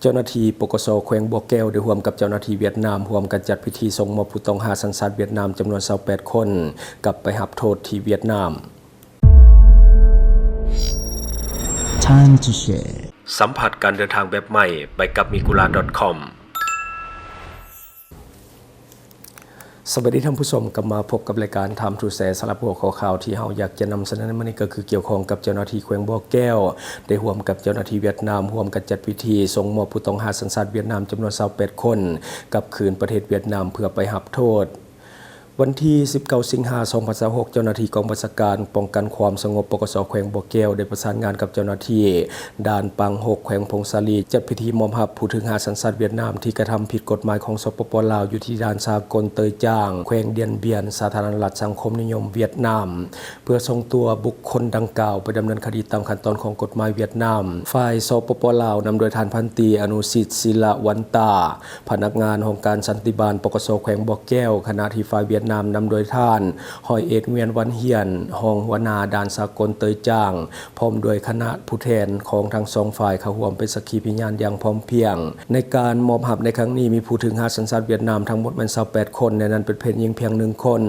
ເຈົ້າໜ້າທີ່ ປກສ ແຂວງບໍ່ແກ້ວ ໄດ້ຮ່ວມກັບເຈົ້າໜ້າທີ່ຫວຽດນາມ ຮ່ວມກັນຈັດພິທີສົ່ງມອບຜູ້ຕ້ອງຫາສັນຊາດຫວຽດນາມ ຈຳນວນຊາວແປດຄົນ ກັບໄປຮັບໂທດທີ່ຫວຽດນາມ. Time to share. ສຳຜັດການເດີນທາງແບບໃໝ່ ໄປກັບ Migura ດອດ ຄອມ. ສະບາຍດີທ່ານຜູ້ຊົມ, ກັບມາພົບກັບລາຍການ Time to Share. ສຳລັບຫົວຂໍ້ຂ່າວທີ່ເຮົາຢາກຈະນຳສະເໜີໃນມື້ນີ້ ກໍຄືກ່ຽວຂ້ອງກັບເຈົ້າໜ້າທີ່ແຂວງບໍ່ແກ້ວ ໄດ້ຮ່ວມກັບເຈົ້າໜ້າທີ່ຫວຽດນາມ ຮ່ວມກັນຈັດພິທີສົ່ງມອບຜູ້ຕ້ອງຫາສັນຊາດຫວຽດນາມ ຈຳນວນຊາວແປດຄົນ ກັບຄືນປະເທດຫວຽດນາມ ເພື່ອໄປຮັບໂທດ. ວັນທີສິບເກົ້າ ສິງຫາ ສອງພັນຊາວຫົກ ເຈົ້າໜ້າທີ່ກອງບັນຊາການປ້ອງກັນຄວາມສະຫງົບ ປກສ ແຂວງບໍ່ແກ້ວ ໄດ້ປະສານງານກັບເຈົ້າໜ້າທີ່ດ່ານປາງຫົກ ແຂວງຜົ້ງສາລີ ຈັດພິທີມອບຮັບຜູ້ຖືກຫາສັນຊາດຫວຽດນາມ ທີ່ກະທຳຜິດກົດໝາຍຂອງ ສປປ ລາວ ຢູ່ທີ່ດ່ານສາກົນເຕີຍຈາງ ແຂວງດຽນບຽນ ສາທາລະນະລັດສັງຄົມນິຍົມຫວຽດນາມ ເພື່ອສົ່ງຕົວບຸກຄົນດັ່ງກ່າວໄປດຳເນີນຄະດີຕາມຂັ້ນຕອນຂອງກົດໝາຍຫວຽດນາມ. ຝ່າຍ ສປປ ລາວ ນຳໂດຍທ່ານພັນຕີ ອະນຸສິດ ສິລະວັນຕາ ພະນັກງານຫ້ອງການສັນຕິບານ ປກສ ແຂວງບໍ່ແກ້ວ, ຂະນະທີ່ຝ່າຍຫວຽດນາມນຳໂດຍທ່ານ ຮ້ອຍເອກ ງວຽນ ວັນຮຽນ ຮອງຫົວໜ້າດ່ານສາກົນເຕີຍຈາງ ພ້ອມດ້ວຍຄະນະຜູ້ແທນຂອງທັງສອງຝ່າຍເຂົ້າຮ່ວມເປັນສັກຂີພະຍານຢ່າງພ້ອມພຽງ. ໃນການມອບຮັບໃນຄັ້ງນີ້ ມີຜູ້ຖືກຫາສັນຊາດຫວຽດນາມທັງໝົດແມ່ນຊາວແປດຄົນ, ໃນນັ້ນເປັນເພດຍິງພຽງໜຶ່ງຄົນ.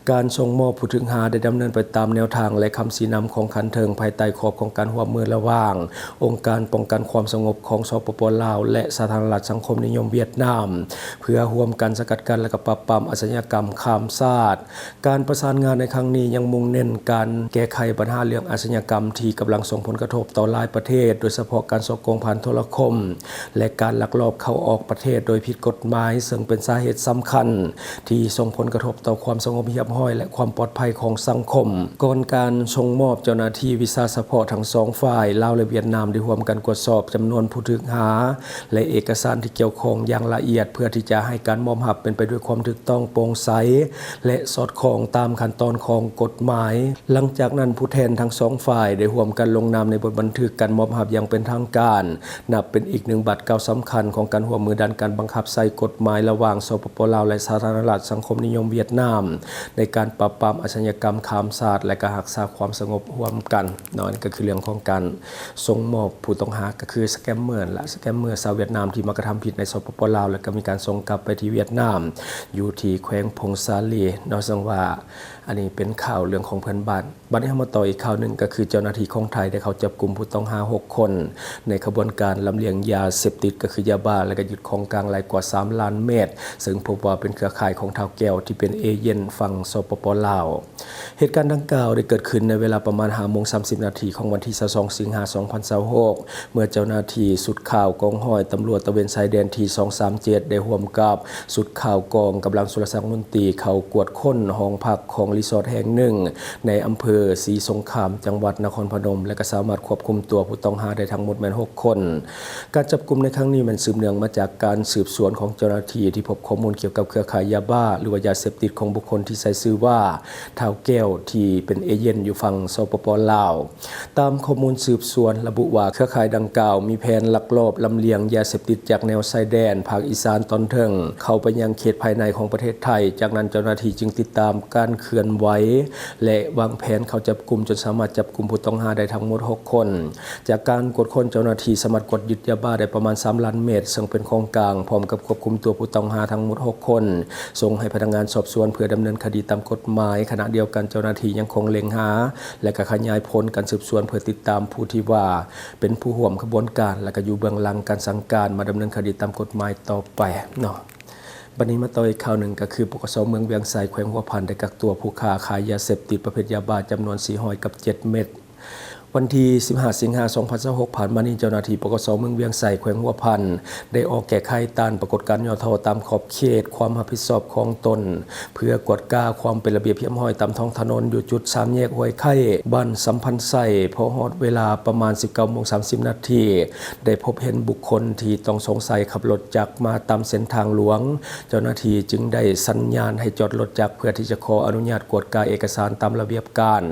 ການສົ່ງມອບຜູ້ຖືກຫາໄດ້ດຳເນີນໄປຕາມແນວທາງ ແລະ ຄຳຊີ້ນຳຂອງຂັ້ນເທິງ ພາຍໃຕ້ຂອບຂອງການຮ່ວມມືລະຫວ່າງອົງການປ້ອງກັນຄວາມສະຫງົບຂອງ ສປປ ລາວ ແລະ ສາທາລະນະລັດສັງຄົມນິຍົມຫວຽດນາມ ເພື່ອຮ່ວມກັນສະກັດກັ້ນ ແລະ ກໍປາບປາມອາຊະຍາກຳຂ້າມຊາດ. ການປະສານງານໃນຄັ້ງນີ້ຍັງມຸ່ງເນັ້ນການແກ້ໄຂບັນຫາເລື່ອງອາຊະຍາກຳທີ່ກຳລັງສົ່ງຜົນກະທົບຕໍ່ຫຼາຍປະເທດ, ໂດຍສະເພາະການສໍ້ໂກງຜ່ານໂທລະຄົມ ແລະ ການລັກລອບເຂົ້າອອກປະເທດໂດຍຜິດກົດໝາຍ, ເຊິ່ງເປັນສາເຫດສຳຄັນທີ່ສົ່ງຜົນກະທົບຕໍ່ຄວາມສະຫງົບຮຽບຮ້ອຍ ແລະ ຄວາມປອດໄພຂອງສັງຄົມ. ກ່ອນການສົ່ງມອບ, ເຈົ້າໜ້າທີ່ວິຊາສະເພາະທັງສອງຝ່າຍ, ລາວ ແລະ ຫວຽດນາມ, ໄດ້ຮ່ວມກັນກວດສອບຈຳນວນຜູ້ຖືກຫາ ແລະ ເອກະສານທີ່ກ່ຽວຂ້ອງຢ່າງລະອຽດ ເພື່ອທີ່ຈະໃຫ້ການມອບຮັບເປັນໄປດ້ວຍຄວາມຖືກຕ້ອງ, ໂປ່ງໃສ ແລະ ສອດຄ່ອງຕາມຂັ້ນຕອນຂອງກົດໝາຍ. ຫຼັງຈາກນັ້ນ, ຜູ້ແທນທັງສອງຝ່າຍໄດ້ຮ່ວມກັນລົງນາມໃນບົດບັນທຶກການມອບຮັບຢ່າງເປັນທາງການ, ນັບເປັນອີກໜຶ່ງບາດກ້າວສຳຄັນຂອງການຮ່ວມມືດ້ານການບັງຄັບໃຊ້ກົດໝາຍລະຫວ່າງ ສປປ ລາວ ແລະ ສາທາລະນະລັດສັງຄົມນິຍົມຫວຽດນາມ ໃນການປາບປາມອາຊະຍາກຳຂ້າມຊາດ ແລະ ກໍຮັກສາຄວາມສະຫງົບຮ່ວມກັນເນາະ. ອັນນີ້ກໍຄືເລື່ອງຂອງການ ສົ່ງມອບຜູ້ຕ້ອງຫາກໍຄືສະແກມເມີນັ້ນລະ, ສະແກມເມີຊາວຫວຽດນາມທີ່ມາກະທຳຜິດໃນ ສປປ ລາວ ແລ້ວກໍມີການສົ່ງກັບໄປທີ່ຫວຽດນາມ ຢູ່ທີ່ແຂວງຜົ້ງສາລີເນາະ, ເຊິ່ງວ່າອັນນີ້ເປັນຂ່າວເລື່ອງຂອງເພື່ອນບ້ານ. ບັດນີ້ເຮົາມາຕໍ່ອີກຂ່າວໜຶ່ງ, ກໍຄືເຈົ້າໜ້າທີ່ຂອງໄທໄດ້ເຂົ້າຈັບກຸມຜູ້ຕ້ອງຫາຫົກຄົນ ໃນຂະບວນການລຳລຽງຢາເສບຕິດ ກໍຄືຢາບ້າ ແລ້ວກໍຍຶດຂອງກາງຫຼາຍກວ່າສາມລ້ານເມັດ, ເຊິ່ງພົບວ່າເປັນເຄືອຂ່າຍຂອງທ້າວແກ້ວ ທີ່ເປັນເອເຈນຝັ່ງ ສປປ ລາວ. ເຫດການດັ່ງກ່າວໄດ້ເກີດຂຶ້ນໃນເວລາປະມານຫ້າໂມງສາມສິບນາທີຂອງວັນທີຊາວສອງ ສິງຫາ ສອງພັນຊາວຫົກ ເມື່ອເຈົ້າໜ້າທີ່ຊຸດຂ່າວກອງຮ້ອຍຕຳຫຼວດຕະເວນຊາຍແດນທີສອງສາມເຈັດ ໄດ້ຮ່ວມກັບຊຸດຂ່າວກອງກຳລັງສຸລະສັກມົນຕີ ເຂົ້າກວດຄົ້ນຫ້ອງພັກຂອງຣີສອດແຫ່ງໜຶ່ງໃນອຳເພີສີສົງຄາມ ຈັງຫວັດນະຄອນພະນົມ ແລະ ກໍສາມາດຄວບຄຸມຕົວຜູ້ຕ້ອງຫາໄດ້ທັງໝົດແມ່ນຫົກຄົນ. ການຈັບກຸມໃນຄັ້ງນີ້ແມ່ນສືບເນື່ອງມາຈາກການສືບສວນຂອງເຈົ້າໜ້າທີ່ທີ່ພົບຂໍ້ມູນກ່ຽວກັບເຄືອຂ່າຍຢາບ້າ ຫຼືວ່າຢາເສບຕິດຂອງບຸກຄົນທີ່ໃຊ້ຊື່ວ່າ ທ້າວແກ້ວ ທີ່ເປັນເອເຈນຢູ່ຝັ່ງ ສປປ ລາວ. ຕາມຂໍ້ມູນສືບສວນລະບຸວ່າ ເຄືອຂ່າຍດັ່ງກ່າວມີແຜນລັກລອບລຳລຽງຢາເສບຕິດຈາກແນວຊາຍແດນພາກອີສານຕອນເທິງ ເຂົ້າໄປຍັງເຂດພາຍໃນຂອງປະເທດໄທ. ຈາກນັ້ນເຈົ້າໜ້າທີ່ຈຶ່ງຕິດຕາມການເຄື່ອນໄຫວ ແລະ ວາງແຜນເຂົ້າຈັບກຸມ ຈົນສາມາດຈັບກຸມຜູ້ຕ້ອງຫາໄດ້ທັງໝົດຫົກຄົນ. ຈາກການກວດຄົ້ນ, ເຈົ້າໜ້າທີ່ສາມາດກວດຍຶດຢາບ້າໄດ້ປະມານສາມລ້ານເມັດ, ເຊິ່ງເປັນຂອງກາງ, ພ້ອມກັບຄວບຄຸມຕົວຜູ້ຕ້ອງຫາທັງໝົດຫົກຄົນ ສົ່ງໃຫ້ພະນັກງານສອບສວນເພື່ອດຳເນີນຄະດີຕາມກົດໝາຍ. ຂະນະດຽວກັນ, ເຈົ້າໜ້າທີ່ຍັງຄົງເລັງຫາ ແລະ ກະຂະຫຍາຍຜົນການສືບສວນເພື່ອຕິດຕາມຜູ້ທີ່ວ່າເປັນຜູ້ຮ່ວມຂະບວນການ ແລະ ກະຢູ່ເບື້ອງຫຼັງການສັ່ງການມາດຳເນີນຄະດີຕາມກົດໝາຍຕໍ່ໄປເນາະ. ບັດນີ້ມາຕໍ່ອີກຂ່າວໜຶ່ງ, ກໍຄື ປກສ ເມືອງວຽງໄຊ ແຂວງຫົວພັນ ໄດ້ກັກຕົວຜູ້ຄ້າຂາຍຢາເສບຕິດປະເພດຢາບ້າຈຳນວນສີ່ຮ້ອຍກັບເຈັດເມັດ. ວັນທີສິບຫ້າ ສິງຫາ ສອງພັນຊາວຫົກ ຜ່ານມານີ້, ເຈົ້າໜ້າທີ່ ປກສ ເມືອງວຽງໄຊ ແຂວງຫົວພັນ ໄດ້ອອກແກ້ໄຂຕ້ານປາກົດການຫຍໍ້ທໍ້ຕາມຂອບເຂດຄວາມຮັບຜິດຊອບຂອງຕົນ ເພື່ອກວດກາຄວາມເປັນລະບຽບຮຽບຮ້ອຍຕາມທ້ອງຖະໜົນ ຢູ່ຈຸດສາມແຍກຫ້ວຍໄຄ້ ບ້ານສຳພັນໄຊ. ພໍຮອດເວລາປະມານສິບເກົ້າໂມງສາມສິບນາທີ ໄດ້ພົບເຫັນບຸກຄົນທີ່ຕ້ອງສົງໄສຂັບລົດຈັກມາຕາມເສັ້ນທາງຫຼວງ. ເຈົ້າໜ້າທີ່ຈຶ່ງໄດ້ສັນຍານໃຫ້ຈອດລົດຈັກ ເພື່ອທີ່ຈະຂໍອະນຸຍາດກວດກາເອກະສານຕາມລະບຽບການ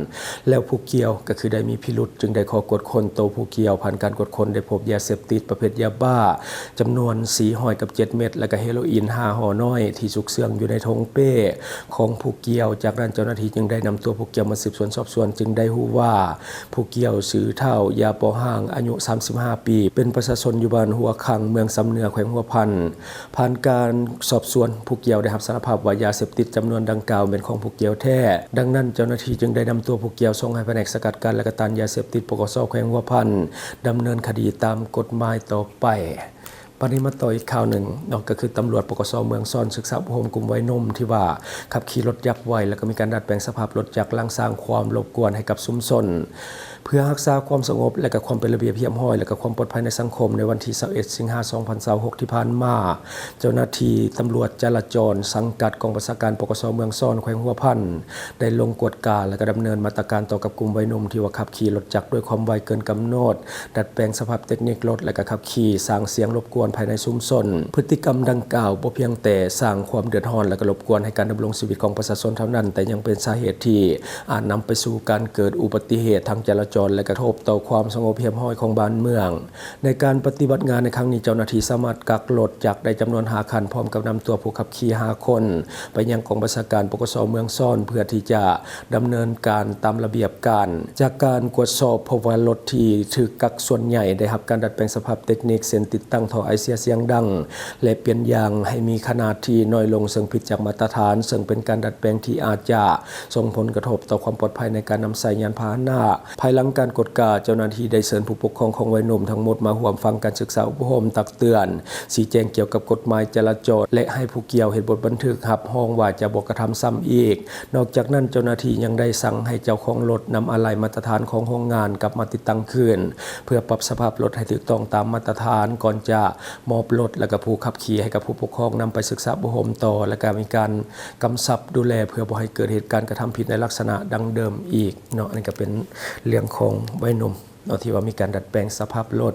ແລ້ວຜູ້ກ່ຽວກໍຄືໄດ້ມີພິລຸດ ຈຶ່ງໄດ້ຂໍກວດຄົ້ນໂຕຜູ້ກ່ຽວ. ຜ່ານການກວດຄົ້ນໄດ້ພົບຢາເສບຕິດປະເພດຢາບ້າຈຳນວນສີ່ຮ້ອຍກັບເຈັດເມັດ ແລະກະເຮໂຣອິນຫ້າຫໍ່ນ້ອຍ ທີ່ຊຸກເຊື່ອງຢູ່ໃນຖົງເປ້ຂອງຜູ້ກ່ຽວ. ຈາກນັ້ນເຈົ້າໜ້າທີ່ຈຶ່ງໄດ້ນຳຕົວຜູ້ກ່ຽວມາສືບສວນສອບສວນ ຈຶ່ງໄດ້ຮູ້ວ່າຜູ້ກ່ຽວຊື່ທ້າວ ຢາປໍຮ່າງ ອາຍຸສາມສິບຫ້າປີ ເປັນປະຊາຊົນຢູ່ບ້ານຫົວຄັງ ເມືອງຊຳເໜືອ ແຂວງຫົວພັນ. ຜ່ານການສອບສວນ ຜູ້ກ່ຽວໄດ້ຮັບສາລະພາບວ່າຢາເສບຕິດຈຳນວນດັ່ງກ່າວແມ່ນຂອງຜູ້ກ່ຽວແທ້. ດັ່ງນັ້ນເຈົ້າໜ້າທີ່ຈຶ່ງໄດ້ນຳຕົວຜູ້ກ່ຽວສົ່ງໃຫ້ພະແນກສະກັດກັ້ນ ແລະກະຕ້ານຢາເສບຕິດ ປກສ ແຂວງຫົວພັນ ດຳເນີນຄະດີຕາມກົດໝາຍຕໍ່ໄປ. ບັດນີ້ມາຕໍ່ອີກຂ່າວໜຶ່ງເນາະ ກໍຄືຕຳຫຼວດ ປກສ ເມືອງຊອນ ສຶກສາອົບຮົມກຸ່ມໄວໜຸ່ມທີ່ວ່າຂັບຂີ່ລົດຈັກໄວ ແລະກໍມີການດັດແປງສະພາບລົດຈັກ ຫຼັງສ້າງຄວາມລົບກວນໃຫ້ກັບຊຸມຊົນ ເພື່ອຮັກສາຄວາມສະຫງົບ ແລະກະຄວາມເປັນລະບຽບຮຽບຮ້ອຍ ແລະກະຄວາມປອດໄພໃນສັງຄົມ. ໃນວັນທີຊາວເອັດ ສິງຫາ ສອງພັນຊາວຫົກ ທີ່ຜ່ານມາ ເຈົ້າໜ້າທີ່ຕຳຫຼວດຈະລາຈອນສັງກັດກອງບັນຊາການ ປກສ ເມືອງຊອນ ແຂວງຫົວພັນ ໄດ້ລົງກວດກາ ແລະກະດຳເນີນມາດຕະການຕໍ່ກັບກຸ່ມໄວໜຸ່ມທີ່ວ່າຂັບຂີ່ລົດຈັກດ້ວຍຄວາມໄວເກີນກຳນົດ, ດັດແປງສະພາບເຕັກນິກລົດ ແລະກະຂັບຂີ່ສ້າງສຽງລົບກວນພາຍໃນຊຸມຊົນ. ພຶດຕິກຳດັ່ງກ່າວບໍ່ພຽງແຕ່ສ້າງຄວາມເດືອດຮ້ອນ ແລະກະລົບກວນໃຫ້ການດຳລົງຊີວິດຂອງປະຊາຊົນເທົ່ານັ້ນ, ແຕ່ຍັງເປັນສາເຫດທີ່ອາດນຳໄປສູ່ການເກີດອຸບັດຕິເຫດທາງຈະລາຈອນ ແລະກະທົບຕໍ່ຄວາມສະຫງົບຮຽບຮ້ອຍຂອງບ້ານເມືອງ. ໃນການປະຕິບັດງານໃນຄັ້ງນີ້, ເຈົ້າໜ້າທີ່ສາມາດກັກລົດຈັກໄດ້ຈຳນວນຫ້າຄັນ, ພ້ອມກັບນຳຕົວຜູ້ຂັບຂີ່ຫ້າຄົນໄປຍັງກອງບັນຊາການ ປກສ ເມືອງຊອນ ເພື່ອທີ່ຈະດຳເນີນການຕາມລະບຽບການ. ຈາກການກວດສອບພົບວ່າລົດທີ່ຖືກກັກສ່ວນໃຫຍ່ໄດ້ຮັບການດັດແປງສະພາບເຕັກນິກ ເຊັ່ນ ຕິດຕັ້ງທໍ່ໄອເສຍສຽງດັງ ແລະ ປ່ຽນຢາງໃຫ້ມີຂະໜາດທີ່ນ້ອຍລົງ, ເຊິ່ງຜິດຈາກມາດຕະຖານ, ເຊິ່ງເປັນການດັດແປງທີ່ອາດຈະສົ່ງຜົນກະທົບຕໍ່ຄວາມປອດໄພໃນການນຳໃຊ້ຍານພາຫະນະ. ພາຍຫຼັງການກວດກາ, ເຈົ້າໜ້າທີ່ໄດ້ເຊີນຜູ້ປົກຄອງຂອງໄວໜຸ່ມທັງໝົດມາຮ່ວມຟັງການສຶກສາອົບຮົມ, ຕັກເຕືອນ, ຊີ້ແຈງກ່ຽວກັບກົດໝາຍຈະລາຈອນ ແລະ ໃຫ້ຜູ້ກ່ຽວເຮັດບົດບັນທຶກຮັບຮອງວ່າຈະບໍ່ກະທຳຊ້ຳອີກ. ນອກຈາກນັ້ນ, ເຈົ້າໜ້າທີ່ຍັງໄດ້ສັ່ງໃຫ້ເຈົ້າຂອງລົດນຳອາໄຫຼ່ມາດຕະຖານຂອງໂຮງງານກັບມາຕິດຕັ້ງຄືນ ເພື່ອປັບສະພາບລົດໃຫ້ຖືກຕ້ອງຕາມມາດຕະຖານ ກ່ອນຈະມອບລົດ ແລະ ກະຜູ້ຂັບຂີ່ໃຫ້ກັບຜູ້ປົກຄອງນຳໄປສຶກສາອົບຮົມຕໍ່ ແລະ ກະມີການກຳຊັບດູແລເພື່ອບໍ່ໃຫ້ເກີດເຫດການກະທຳຜິດໃນລັກສະນະດັ່ງເດີມອີກເນາະ. ອັນນີ້ກະເປັນເລື່ອງຂອງໄວໜຸ່ມ ເນາະ ທີ່ວ່າມີການດັດແປງສະພາບລົດ.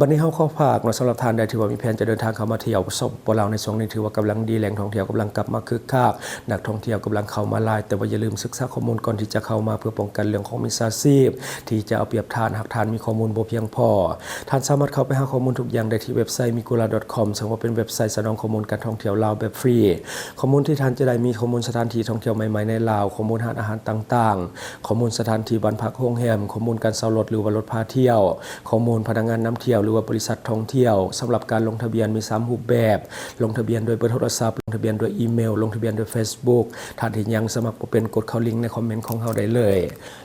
ບັດນີ້ເຮົາຂໍຝາກເນາະ ສຳລັບທ່ານໃດທີ່ວ່າມີແຜນຈະເດີນທາງເຂົ້າມາທ່ຽວ ສປປ ລາວ ໃນຊ່ວງນີ້ ຖືວ່າກຳລັງດີ, ແຫຼ່ງທ່ອງທ່ຽວກຳລັງກັບມາຄຶກຄັກ, ນັກທ່ອງທ່ຽວກຳລັງເຂົ້າມາຫຼາຍ, ແຕ່ວ່າຢ່າລືມສຶກສາຂໍ້ມູນກ່ອນທີ່ຈະເຂົ້າມາ ເພື່ອປ້ອງກັນເລື່ອງຂອງມິດສາຊີບທີ່ຈະເອົາປຽບທ່ານ ຫາກທ່ານມີຂໍ້ມູນບໍ່ພຽງພໍ. ທ່ານສາມາດເຂົ້າໄປຫາຂໍ້ມູນທຸກຢ່າງໄດ້ທີ່ເວັບໄຊ migura.com ເຊິ່ງວ່າເປັນເວັບໄຊສະໜອງຂໍ້ມູນການທ່ອງທ່ຽວລາວແບບຟຣີ. ຂໍ້ມູນທີ່ທ່ານຈະໄດ້ມີຂໍ້ມູນສະຖານທີ່ທ່ອງທ່ຽວໃໝ່ໆໃນລາວ, ຂໍ້ມູນຮ້ານອາຫານຕ່າງໆ, ຂໍ້ມູນສະຖານທີ່ບ້ານພັກໂຮງແຮມ, ຂໍ້ມູນການເຊົ່າລົດ ຫຼືວ່າລົດພາທ່ຽວ, ຂໍ້ມູນພະນັກງານນຳທ່ຽວ ຫຼືວ່າບໍລິສັດທ່ອງທ່ຽວ. ສຳລັບການລົງທະບຽນມີສາມຮູບແບບ: ລົງທະບຽນດ້ວຍເບີໂທລະສັບ, ລົງທະບຽນດ້ວຍອີເມວ, ລົງທະບຽນດ້ວຍເຟສບຸກ. ທ່ານທີ່ຍັງສະໝັກບໍ່ເປັນ, ກົດເຂົ້າລິງໃນຄອມເມັນຂອງເຮົາໄດ້ເລີຍ.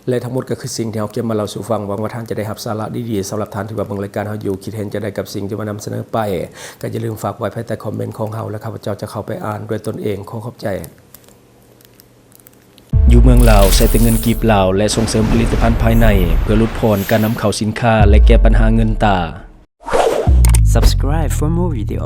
ແລະ ທັງໝົດກໍຄືສິ່ງທີ່ເຮົາເກັບມາເລົ່າສູ່ຟັງ. ຫວັງວ່າທ່ານຈະໄດ້ຮັບສາລະດີໆ. ສຳລັບທ່ານທີ່ວ່າເບິ່ງລາຍການເຮົາຢູ່, ຄິດເຫັນຈັ່ງໃດກັບສິ່ງທີ່ວ່ານຳສະເໜີໄປ, ກໍຢ່າລືມຝາກໄວ້ພາຍໃຕ້ຄອມເມັນຂອງເຮົາ ແລະ ຂ້າພະເຈົ້າຈະເຂົ້າໄປອ່ານດ້ວຍຕົນເອງ. ຂໍຂອບໃຈ. ຢູ່ເມືອງລາວ ໃຊ້ແຕ່ເງິນກີບລາວ ແລະ ສົ່ງເສີມຜະລິດຕະພັນພາຍໃນ ເພື່ອຫຼຸດຜ່ອນການນຳເຂົ້າສິນຄ້າ ແລະ ແກ້ບັນຫາເງິນຕາ. Subscribe for more video.